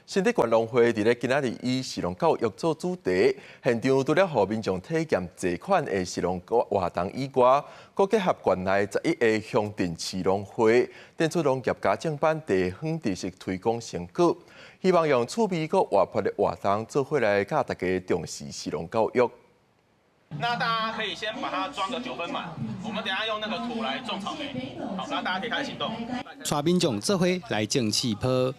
新竹縣農會佇咧今仔日以食農教育做主題，現場除了予民眾體驗濟款的食農活動以外，閣結合縣內11個鄉鎮市農會，展出農業家政班地方知識推廣成果，希望用趣味閣活潑的活動做伙來教大家重視食農教育。那大家可以先把它裝個9分滿，我們等下用那個土來種草莓。好，那大家可以開始行動。帶民眾做伙來種刺泡。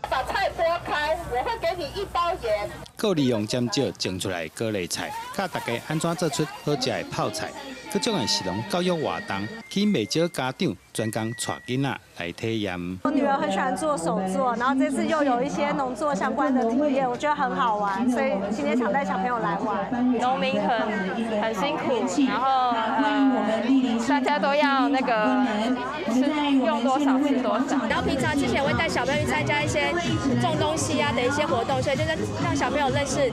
把菜剝開，我會給你一包鹽。閣利用尖椒種出來高麗菜，教大家按怎做出好食的泡菜。各種的食農教育活動，吸引袂少家長專工帶囡仔來體驗。我女兒很喜歡做手作，然後這次又有一些農作相關的體驗，我覺得很好玩，所以今天想帶小朋友來玩。農民很辛苦，然後大家都要那個吃用多少吃多少。然後平常之前會帶小朋友去參加一些種東西啊的一些活動，所以就是讓小朋友認識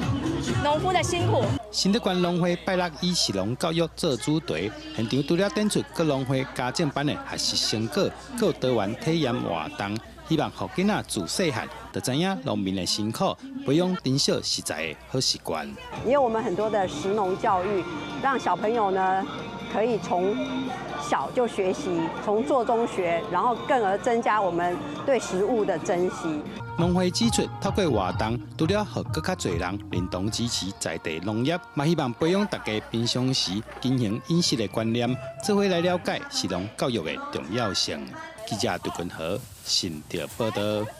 農夫的辛苦。新竹縣農會拜六以食農教育做主題，現場除了展出各農會家政班的學習成果，閣有多元體驗活動，希望予囡仔自細漢就知影農民的辛苦，培養珍惜食材的好習慣。也有我們很多的食農教育，讓小朋友呢可以從小就學習，從做中學，然後更而增加我們對食物的珍惜。農會指出，透過活動，除了予閣較濟人認同支持在地農業，嘛希望培養大家平常時經營飲食的觀念，做伙來了解食農教育的重要性。記者杜君和新竹報道。